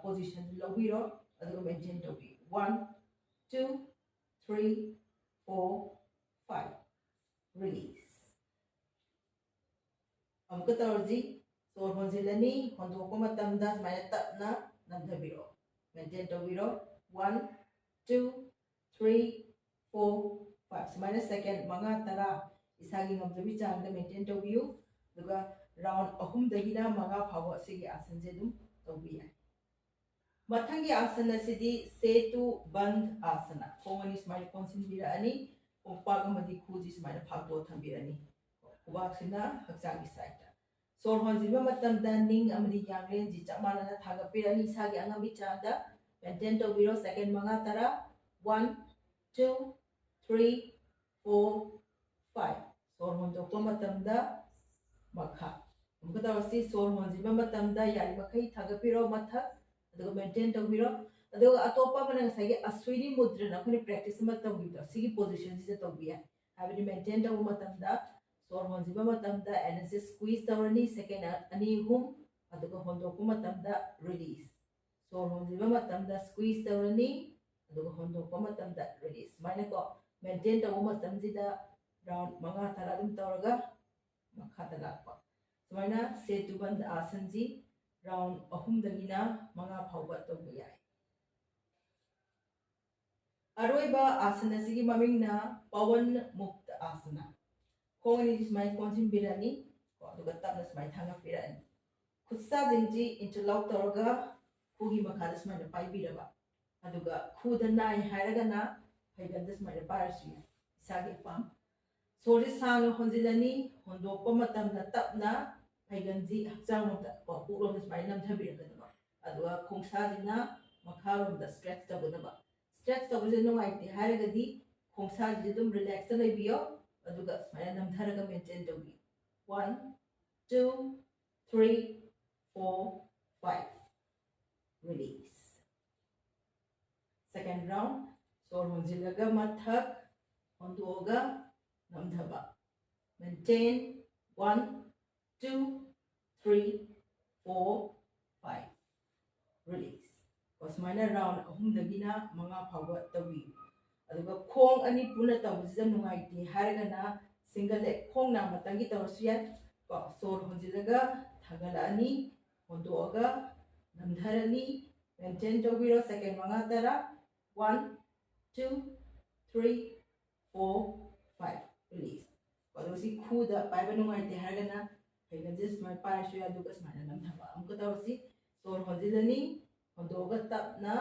position ꯗꯨ ꯂꯧꯕꯤꯔꯣ, ꯑꯗꯨꯒ maintain ꯇꯧꯕꯤꯌꯨ꯫ One, two, three, four, five, release꯫ ꯑꯃꯨꯛꯀ ꯇꯧꯔꯁꯤ꯫ ꯁꯣꯔ ꯍꯣꯟꯖꯤꯜꯂꯅꯤ, ꯍꯣꯟꯗꯣꯛꯄ ꯃꯇꯝꯗ ꯁꯨꯃꯥꯏꯅ ꯇꯞꯅ ꯅꯝꯊꯕꯤꯔꯛꯑꯣ, maintain ꯇꯧꯕꯤꯔꯣ꯫ One, two, three, four, five. ꯁꯨꯃꯥꯏꯅ ꯁꯦꯀꯦꯟ ꯃꯉꯥ ꯇꯔꯥ ꯏꯁꯥꯒꯤ ꯉꯝꯖꯕꯤ ꯆꯥꯡꯗ ꯃꯦꯟꯇꯦꯟ ꯇꯧꯕꯤꯌꯨ꯫ ꯑꯗꯨꯒ ꯔꯥꯎꯟ ꯑꯍꯨꯝꯗꯒꯤꯅ ꯃꯉꯥ ꯐꯥꯎꯕ ꯁꯤꯒꯤ ꯑꯥꯁꯟꯁꯦ ꯑꯗꯨꯝ ꯇꯧꯕ ꯌꯥꯏ꯫ ꯃꯊꯪꯒꯤ ꯑꯥꯁꯟ ꯑꯁꯤꯗꯤ ꯁꯦꯇꯨ ꯕꯟꯗ ꯑꯥꯁꯅ꯫ ꯈꯣꯡ ꯑꯅꯤ ꯁꯨꯃꯥꯏꯅ ꯀꯣꯟꯁꯤꯟꯕꯤꯔꯛꯑꯅꯤ꯫ ꯈꯣꯡꯄꯥꯛ ꯑꯃꯗꯤ ꯈꯨꯁꯤ ꯁꯨꯃꯥꯏꯅ ꯐꯥꯛꯇꯣꯛꯑ ꯊꯝꯕꯤꯔꯅꯤ꯫ ꯈꯨꯕꯥꯛꯁꯤꯅ ꯍꯛꯆꯥꯡꯒꯤ ꯁꯥꯏꯠꯇ꯫ ꯁꯣꯔ ꯍꯣꯟꯖꯤꯟꯕ ꯃꯇꯝꯗ ꯅꯤꯡ ꯑꯃꯗꯤ ꯌꯥꯡꯂꯦꯟꯁꯤ ꯆꯞ ꯃꯥꯟꯅꯅ ꯊꯥꯡꯒꯠꯄꯤꯔꯅꯤ꯫ ꯏꯁꯥꯒꯤ ꯑꯉꯝꯕꯤ ꯆꯥꯡꯗ ꯃꯦꯟꯇꯦꯟ ꯇꯧꯕꯤꯔꯣ꯫ ꯁꯦꯀꯦꯟ ꯃꯉꯥ ꯇꯔꯥ꯫ One, two, three, four, five. ꯁꯣꯔ ꯍꯣꯟꯗꯣꯛꯄ ꯃꯇꯝꯗ ꯃꯈꯥ꯫ ꯑꯃꯨꯛꯀ ꯇꯧꯔꯁꯤ꯫ ꯁꯣꯔ ꯍꯣꯟꯖꯤꯟꯕ ꯃꯇꯝꯗ ꯌꯥꯔꯤꯃꯈꯩ ꯊꯥꯡꯒꯠꯄꯤꯔꯣ ꯃꯊꯛ, ꯑꯗꯨꯒ ꯃꯦꯟꯇꯦꯟ ꯇꯧꯕꯤꯔꯣ꯫ ꯑꯗꯨꯒ ꯑꯇꯣꯞꯄ ꯑꯃꯅ ꯉꯁꯥꯏꯒꯤ ꯑꯁ꯭ꯋꯤꯅꯤ ꯃꯨꯗ꯭ꯔꯅ ꯑꯩꯈꯣꯏꯅ ꯄ꯭ꯔꯦꯛꯇꯤꯁ ꯑꯃ ꯇꯧꯈꯤꯕꯗꯣ, ꯁꯤꯒꯤ ꯄꯣꯖꯤꯁꯟꯁꯤꯗ ꯇꯧꯕ ꯌꯥꯏ꯫ ꯍꯥꯏꯕꯗꯤ ꯃꯦꯟꯇꯦꯟ ꯇꯧꯕ ꯃꯇꯝꯗ ꯁꯣꯔ ꯍꯣꯟꯖꯤꯟꯕ ꯃꯇꯝꯗ ꯑꯦꯅꯔꯖꯤ ꯁ꯭ꯀ꯭ꯋꯤꯖ ꯇꯧꯔꯅꯤ ꯁꯦꯀꯦꯟ ꯑꯅꯤ ꯑꯍꯨꯝ, ꯑꯗꯨꯒ ꯍꯣꯟꯗꯣꯛꯄ ꯃꯇꯝꯗ ꯔꯤꯂꯤꯁ꯫ ꯁꯣꯔ ꯍꯣꯟꯖꯤꯟꯕ ꯃꯇꯝꯗ ꯁ꯭ꯀ꯭ꯋꯤꯖ ꯇꯧꯔꯅꯤ, ꯑꯗꯨꯒ ꯍꯣꯟꯗꯣꯛꯄ ꯃꯇꯝꯗ ꯔꯤꯂꯤꯁ꯫ ꯁꯨꯃꯥꯏꯅꯀꯣ ꯃꯦꯟꯇꯦꯟ ꯇꯧꯕ ꯃꯇꯝꯁꯤꯗ ꯔꯥꯎꯟ ꯃꯉꯥ ꯇꯔꯥ ꯑꯗꯨꯝ ꯇꯧꯔꯒ ꯃꯈꯥꯗ ꯂꯥꯛꯄ꯫ ꯁꯨꯃꯥꯏꯅ ꯁꯦꯇꯨꯕꯟꯗ ꯑꯥꯁꯟꯁꯤ ꯔꯥꯎꯟ ꯑꯍꯨꯝꯗꯒꯤꯅ ꯃꯉꯥ ꯐꯥꯎꯕ ꯇꯧꯕ ꯌꯥꯏ꯫ ꯑꯔꯣꯏꯕ ꯑꯥꯁꯟ ꯑꯁꯤꯒꯤ ꯃꯃꯤꯡꯅ ꯄꯋꯟ ꯃꯨꯛꯇ ꯑꯥꯁꯅ꯫ ꯈꯣꯡ ꯑꯅꯤꯁꯤ ꯁꯨꯃꯥꯏꯅ ꯀꯣꯟꯁꯤꯟꯕꯤꯔꯅꯤ, ꯀꯣ, ꯑꯗꯨꯒ ꯇꯞꯅ ꯁꯨꯃꯥꯏꯅ ꯊꯥꯡꯒꯠꯄꯤꯔꯛꯑꯅꯤ꯫ ꯈꯨꯠꯁꯥꯁꯤꯡꯁꯤ ꯏꯟꯇꯔꯂꯣꯛ ꯇꯧꯔꯒ ꯈꯨꯒꯤ ꯃꯈꯥꯗ ꯁꯨꯃꯥꯏꯅ ꯄꯥꯏꯕꯤꯔꯕ, ꯑꯗꯨꯒ ꯈꯨꯗ ꯅꯥꯏ ꯍꯥꯏꯔꯒꯅ ꯐꯩꯒꯟꯗ ꯁꯨꯃꯥꯏꯅ ꯄꯥꯏꯔꯁꯨ ꯌꯥꯏ, ꯏꯁꯥꯒꯤ ꯑꯄꯥꯝꯕ꯫ ꯁꯣꯔꯁꯤ ꯁꯥꯡꯅ ꯍꯣꯟꯖꯤꯜꯂꯅꯤ, ꯍꯣꯟꯗꯣꯛꯄ ꯃꯇꯝꯗ ꯇꯞꯅ ꯐꯩꯒꯟꯁꯤ ꯍꯛꯆꯥꯡꯂꯣꯝꯗ, ꯀꯣ, ꯄꯨꯛꯂꯣꯝꯗ ꯁꯨꯃꯥꯏꯅ ꯅꯝꯊꯕꯤꯔꯛꯀꯗꯕ, ꯑꯗꯨꯒ ꯈꯣꯡꯁꯥꯁꯤꯅ ꯃꯈꯥꯔꯣꯝꯗ ꯁ꯭ꯇ꯭ꯔꯦꯠꯆ ꯇꯧꯒꯗꯕ꯫ ꯁ꯭ꯇ꯭ꯔꯦꯠꯆ ꯇꯧꯕꯁꯦ ꯅꯨꯡꯉꯥꯏꯇꯦ ꯍꯥꯏꯔꯒꯗꯤ ꯈꯣꯡꯁꯥꯁꯤꯗꯤ ꯑꯗꯨꯝ ꯔꯤꯂꯦꯛꯁꯇ ꯂꯩꯕꯤꯌꯣ, ꯑꯗꯨꯒ ꯁꯨꯃꯥꯏꯅ ꯅꯝꯊꯔꯒ ꯃꯦꯟꯇꯦꯟ ꯇꯧꯕꯤꯌꯨ꯫ One, two, three, four, five. Release. Second round. ꯁꯣꯔ ꯍꯣꯟꯖꯤꯜꯂꯒ ꯃꯊꯛ, ꯍꯣꯟꯗꯣꯛꯑꯒ ꯅꯝꯊꯕ꯫ Maintain. One, two, three, four, five. Release. ꯀꯣ, ꯁꯨꯃꯥꯏꯅ ꯔꯥꯎꯟ ꯑꯍꯨꯝꯗꯒꯤꯅ ꯃꯉꯥ ꯐꯥꯎꯕ ꯇꯧꯕꯤꯌꯨ꯫ ꯑꯗꯨꯒ ꯈꯣꯡ ꯑꯅꯤ ꯄꯨꯟꯅ ꯇꯧꯕꯁꯤꯗ ꯅꯨꯡꯉꯥꯏꯇꯦ ꯍꯥꯏꯔꯒꯅ ꯁꯤꯡꯒꯜ ꯂꯦꯒ, ꯈꯣꯡ ꯅꯥꯝꯃꯇꯪꯒꯤ ꯇꯧꯔꯁꯨ ꯌꯥꯏ꯫ ꯀꯣ, ꯁꯣꯔ ꯍꯣꯟꯖꯤꯜꯂꯒ ꯊꯥꯡꯒꯠꯂꯛꯑꯅꯤ, ꯍꯣꯟꯗꯣꯛꯑꯒ ꯅꯝꯊꯔꯅꯤ꯫ ꯃꯦꯟꯇꯦꯟ ꯇꯧꯕꯤꯔꯣ ꯁꯦꯀꯦꯟ ꯃꯉꯥ ꯇꯔꯥ꯫ One, two, three, four, five, release. ꯑꯗꯣ ꯁꯤ ꯈꯨꯗ ꯄꯥꯏꯕ ꯅꯨꯡꯉꯥꯏꯇꯦ ꯍꯥꯏꯔꯒꯅ ꯐꯩꯒꯟꯁꯦ ꯁꯨꯃꯥꯏꯅ ꯄꯥꯏꯔꯁꯨ ꯌꯥꯏ, ꯑꯗꯨꯒ ꯁꯨꯃꯥꯏꯅ ꯅꯝꯊꯕ꯫ ꯑꯃꯨꯛꯀ ꯇꯧꯔꯁꯤ꯫ ꯁꯣꯔ ꯍꯣꯟꯖꯤꯜꯂꯅꯤ, ꯍꯣꯟꯗꯣꯛꯑꯒ ꯇꯞꯅ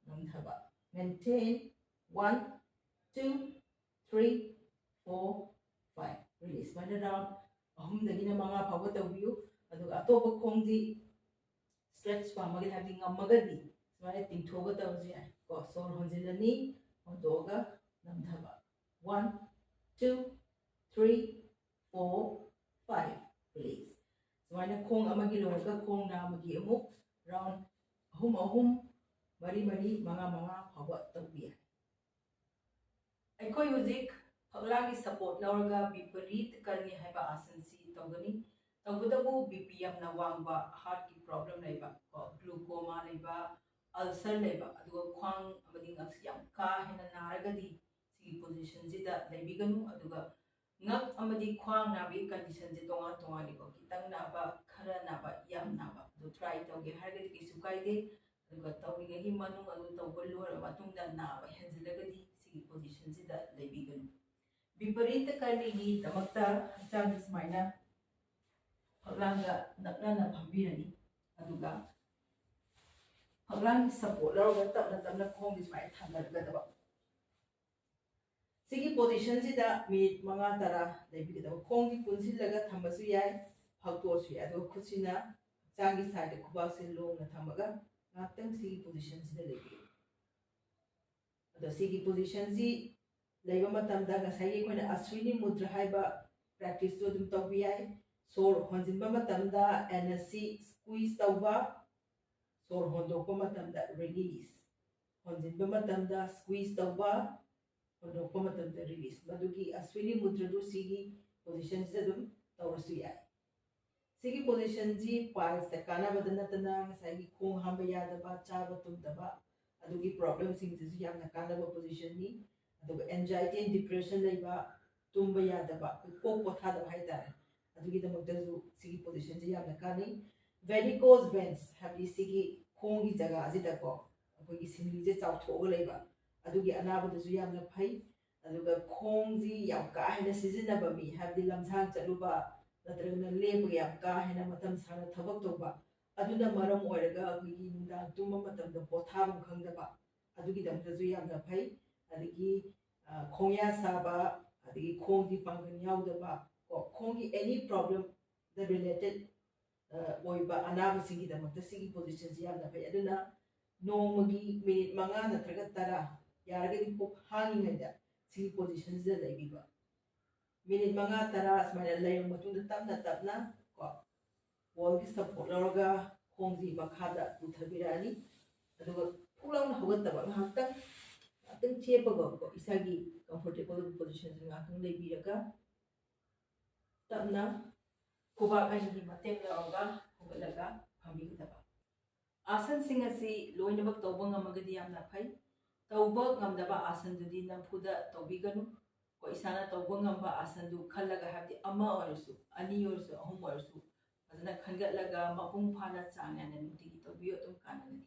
ꯅꯝꯊꯕ꯫ Maintain. One, two, three, four, five, release. ꯁꯨꯃꯥꯏꯅ round ꯑꯍꯨꯝꯗꯒꯤꯅ ꯃꯉꯥ ꯐꯥꯎꯕ ꯇꯧꯕꯤꯌꯨ꯫ ꯑꯗꯨꯒ ꯑꯇꯣꯞꯄ ꯈꯣꯡꯗꯤ stretch ꯄꯥꯝꯃꯒꯗꯤ, ꯍꯥꯏꯕꯗꯤ ꯉꯝꯃꯒꯗꯤ, ꯁꯨꯃꯥꯏꯅ ꯇꯤꯡꯊꯣꯛꯑꯒ ꯇꯧꯔꯁꯨ ꯌꯥꯏ꯫ ꯀꯣ, ꯁꯣꯔ ꯍꯣꯟꯖꯤꯜꯂꯅꯤ, ꯍꯣꯟꯗꯣꯛꯑꯒ ꯅꯝꯊꯕ꯫ One, two, three, four, five, release. ꯁꯨꯃꯥꯏꯅ ꯈꯣꯡ ꯑꯃꯒꯤ ꯂꯣꯏꯔꯒ ꯈꯣꯡ ꯅꯥꯝꯃꯒꯤ ꯑꯃꯨꯛ round ꯑꯍꯨꯝ ꯑꯍꯨꯝ, ꯃꯔꯤ ꯃꯔꯤ, ꯃꯉꯥ ꯃꯉꯥ ꯐꯥꯎꯕ ꯇꯧꯕ ꯌꯥꯏ꯫ ꯑꯩꯈꯣꯏ ꯍꯧꯖꯤꯛ ꯐꯛꯂꯥꯡꯒꯤ support ꯂꯧꯔꯒ ꯕꯤꯄꯔꯤꯠ ꯀꯔꯅꯤ ꯍꯥꯏꯕ ꯑꯥꯁꯟꯁꯤ ꯇꯧꯒꯅꯤ꯫ ꯇꯧꯕꯇꯕꯨ BP ꯌꯥꯝꯅ ꯋꯥꯡꯕ, heartꯀꯤ problem ꯂꯩꯕ, ꯀꯣ, glaucoma ꯂꯩꯕ, ulcer ꯂꯩꯕ, ꯑꯗꯨꯒ ꯈ꯭ꯋꯥꯡ ꯑꯃꯗꯤ ꯉꯛꯁꯤ ꯌꯥꯝ ꯀꯥ ꯍꯦꯟꯅ ꯅꯥꯔꯒꯗꯤ ꯁꯤꯒꯤ positionꯁꯤꯗ ꯂꯩꯕꯤꯒꯅꯨ꯫ ꯑꯗꯨꯒ ꯉꯛ ꯑꯃꯗꯤ ꯈ꯭ꯋꯥꯡ ꯅꯥꯕꯒꯤ conditionꯁꯦ ꯇꯣꯉꯥꯟ ꯇꯣꯉꯥꯟꯂꯤꯀꯣ꯫ ꯈꯤꯇꯪ ꯅꯥꯕ, ꯈꯔ ꯅꯥꯕ, ꯌꯥꯝ ꯅꯥꯕ꯫ ꯑꯗꯨ try ꯇꯧꯒꯦ ꯍꯥꯏꯔꯒꯗꯤ ꯀꯩꯁꯨ ꯀꯥꯏꯗꯦ꯫ ꯑꯗꯨꯒ ꯇꯧꯔꯤꯉꯩꯒꯤ ꯃꯅꯨꯡ ꯑꯗꯨ ꯇꯧꯕ ꯂꯣꯏꯔꯕ ꯃꯇꯨꯡꯗ ꯅꯥꯕ ꯍꯦꯟꯖꯤꯜꯂꯒꯗꯤ ꯁꯤꯒꯤ positionꯁꯤꯗ ꯂꯩꯕꯤꯒꯅꯨ꯫ ꯕꯤꯄꯔꯤꯠ ꯀꯔꯅꯤꯒꯤꯗꯃꯛꯇ ꯍꯛꯆꯥꯡꯁꯦ ꯁꯨꯃꯥꯏꯅ ꯐꯛꯂꯥꯡꯒ ꯅꯛꯅꯅ ꯐꯝꯕꯤꯔꯅꯤ꯫ ꯑꯗꯨꯒ ꯐꯛꯂꯥꯡꯒꯤ support ꯂꯧꯔꯒ ꯇꯞꯅ ꯇꯞꯅ ꯈꯣꯡꯁꯦ ꯁꯨꯃꯥꯏꯅ ꯊꯥꯡꯒꯠꯀꯗꯕ꯫ ꯁꯤꯒꯤ positionꯁꯤꯗ minute ꯃꯉꯥ ꯇꯔꯥ ꯂꯩꯕꯤꯒꯗꯕ꯫ ꯈꯣꯡꯗꯤ ꯄꯨꯟꯁꯤꯜꯂꯒ ꯊꯝꯕꯁꯨ ꯌꯥꯏ, ꯐꯛꯇꯣꯛꯑꯁꯨ ꯌꯥꯏ꯫ ꯑꯗꯨꯒ ꯈꯨꯠꯁꯤꯅ ꯍꯛꯆꯥꯡꯒꯤ sideꯇ ꯈꯨꯕꯥꯛꯁꯦ ꯂꯣꯡꯅ ꯊꯝꯃꯒ ꯉꯥꯛꯇꯪ ꯁꯤꯒꯤ positionꯁꯤꯗ ꯂꯩꯕꯤꯌꯨ꯫ ꯑꯗꯣ ꯁꯤꯒꯤ positionꯁꯤ ꯂꯩꯕ ꯃꯇꯝꯗ ꯉꯁꯥꯏꯒꯤ ꯑꯩꯈꯣꯏꯅ ꯑꯁ꯭ꯋꯤꯅꯤ ꯃꯨꯗ꯭ꯔ ꯍꯥꯏꯕ practiceꯇꯨ ꯑꯗꯨꯝ ꯇꯧꯕ ꯌꯥꯏ꯫ ꯁꯣꯔ ꯍꯣꯟꯖꯤꯟꯕ ꯃꯇꯝꯗ ꯑꯦꯟꯅ ꯁꯤ squeeze ꯇꯧꯕ, ꯁꯣꯔ ꯍꯣꯟꯗꯣꯛꯄ ꯃꯇꯝꯗ release꯫ ꯍꯣꯟꯖꯤꯟꯕ ꯃꯇꯝꯗ squeeze ꯇꯧꯕ, ꯍꯣꯟꯗꯣꯛꯄ ꯃꯇꯝꯗ release꯫ ꯃꯗꯨꯒꯤ ꯑꯁ꯭ꯋꯤꯅꯤ ꯃꯨꯗ꯭ꯔꯗꯨ ꯁꯤꯒꯤ positionꯁꯤꯗ ꯑꯗꯨꯝ ꯇꯧꯔꯁꯨ ꯌꯥꯏ꯫ ꯁꯤꯒꯤ positionꯁꯤ pilesꯇ ꯀꯥꯟꯅꯕꯗ ꯅꯠꯇꯅ ꯉꯁꯥꯏꯒꯤ ꯈꯣꯡ ꯍꯥꯝꯕ ꯌꯥꯗꯕ, ꯆꯥꯕ ꯇꯨꯝꯗꯕ, ꯑꯗꯨꯒꯤ problemꯁꯤꯡꯁꯤꯁꯨ ꯌꯥꯝꯅ ꯀꯥꯟꯅꯕ positionꯅꯤ꯫ ꯑꯗꯨꯒ anxiety and depression ꯂꯩꯕ, ꯇꯨꯝꯕ ꯌꯥꯗꯕ, ꯑꯩꯈꯣꯏ ꯀꯣꯛ ꯄꯣꯊꯥꯗꯕ ꯍꯥꯏꯇꯥꯔꯦ, ꯑꯗꯨꯒꯤꯗꯃꯛꯇꯁꯨ ꯁꯤꯒꯤ positionꯁꯤ ꯌꯥꯝꯅ ꯀꯥꯟꯅꯩ꯫ Varicose veins ꯍꯥꯏꯕꯗꯤ ꯁꯤꯒꯤ ꯈꯣꯡꯒꯤ ꯖꯒꯥꯁꯤꯗꯀꯣ ꯑꯩꯈꯣꯏꯒꯤ ꯁꯤꯡꯂꯤꯁꯦ ꯆꯥꯎꯊꯣꯛꯑꯒ ꯂꯩꯕ, ꯑꯗꯨꯒꯤ ꯑꯅꯥꯕꯗꯁꯨ ꯌꯥꯝꯅ ꯐꯩ꯫ ꯑꯗꯨꯒ ꯈꯣꯡꯁꯤ ꯌꯥꯝ ꯀꯥ ꯍꯦꯟꯅ ꯁꯤꯖꯤꯟꯅꯕ ꯃꯤ, ꯍꯥꯏꯕꯗꯤ ꯂꯝꯁꯥꯡ ꯆꯠꯂꯨꯕ ꯅꯠꯇ꯭ꯔꯒꯅ ꯂꯦꯞꯄꯒ ꯌꯥꯝ ꯀꯥ ꯍꯦꯟꯅ ꯃꯇꯝ ꯁꯥꯡꯅ ꯊꯕꯛ ꯇꯧꯕ, ꯑꯗꯨꯅ ꯃꯔꯝ ꯑꯣꯏꯔꯒ ꯑꯩꯈꯣꯏꯒꯤ ꯅꯨꯡꯗꯥꯡ ꯇꯨꯝꯕ ꯃꯇꯝꯗ ꯄꯣꯊꯥꯐꯝ ꯈꯪꯗꯕ, ꯑꯗꯨꯒꯤꯗꯃꯛꯇꯁꯨ ꯌꯥꯝꯅ ꯐꯩ꯫ ꯑꯗꯒꯤ ꯈꯣꯡꯌꯥ ꯁꯥꯕ, ꯑꯗꯒꯤ ꯈꯣꯡꯒꯤ ꯄꯥꯡꯒꯜ ꯌꯥꯎꯗꯕ, ꯀꯣ, ꯈꯣꯡꯒꯤ any problemꯗ related ꯑꯣꯏꯕ ꯑꯅꯥꯕꯁꯤꯡꯒꯤꯗꯃꯛꯇ ꯁꯤꯒꯤ positionꯁꯤ ꯌꯥꯝꯅ ꯐꯩ꯫ ꯑꯗꯨꯅ ꯅꯣꯡꯃꯒꯤ ꯃꯤꯅꯤꯠ ꯃꯉꯥ ꯅꯠꯇ꯭ꯔꯒ ꯇꯔꯥ, ꯌꯥꯔꯒꯗꯤ ꯄꯨꯛ ꯍꯥꯡꯉꯤꯉꯩꯗ ꯁꯤꯒꯤ positionꯁꯤꯗ ꯂꯩꯕꯤꯕ꯫ ꯃꯤꯅꯤꯠ ꯃꯉꯥ ꯇꯔꯥ ꯁꯨꯃꯥꯏꯅ ꯂꯩꯔꯕ ꯃꯇꯨꯡꯗ ꯇꯞꯅ ꯇꯞꯅ, ꯀꯣ, wallꯒꯤ support ꯂꯧꯔꯒ ꯈꯣꯡꯁꯤ ꯃꯈꯥꯗ ꯄꯨꯊꯕꯤꯔꯛꯑꯅꯤ꯫ ꯑꯗꯨꯒ ꯐꯨꯛ ꯂꯥꯎꯅ ꯍꯧꯒꯠꯇꯕ, ꯉꯥꯏꯍꯥꯛꯇꯪ, ꯉꯥꯏꯍꯥꯛꯇꯪ ꯆꯦꯞꯄꯒ, ꯀꯣ, ꯏꯁꯥꯒꯤ comfortable positionꯁꯤ ꯉꯥꯏꯍꯥꯛꯇꯪ ꯂꯩꯕꯤꯔꯒ ꯇꯞꯅ ꯈꯨꯕꯥꯛ ꯑꯅꯤꯒꯤ ꯃꯇꯦꯡ ꯂꯧꯔꯒ ꯍꯧꯒꯠꯂꯒ ꯐꯝꯕꯤꯒꯗꯕ꯫ ꯑꯥꯁꯟꯁꯤꯡ ꯑꯁꯤ ꯂꯣꯏꯅꯃꯛ ꯇꯧꯕ ꯉꯝꯃꯒꯗꯤ ꯌꯥꯝꯅ ꯐꯩ꯫ ꯇꯧꯕ ꯉꯝꯗꯕ ꯑꯥꯁꯟꯗꯨꯗꯤ ꯅꯝꯐꯨꯗ ꯇꯧꯕꯤꯒꯅꯨ꯫ ꯀꯣ, ꯏꯁꯥꯅ ꯇꯧꯕ ꯉꯝꯕ ꯑꯥꯁꯟꯗꯨ ꯈꯜꯂꯒ, ꯍꯥꯏꯕꯗꯤ ꯑꯃ ꯑꯣꯏꯔꯁꯨ, ꯑꯅꯤ ꯑꯣꯏꯔꯁꯨ, ꯑꯍꯨꯝ ꯑꯣꯏꯔꯁꯨ, ꯐꯖꯅ ꯈꯟꯒꯠꯂꯒ ꯃꯄꯨꯡ ꯐꯥꯅ ꯆꯥꯡ ꯅꯥꯏꯅ ꯅꯨꯡꯇꯤꯒꯤ ꯇꯧꯕꯤꯌꯨ, ꯑꯗꯨꯝ ꯀꯥꯟꯅꯒꯅꯤ꯫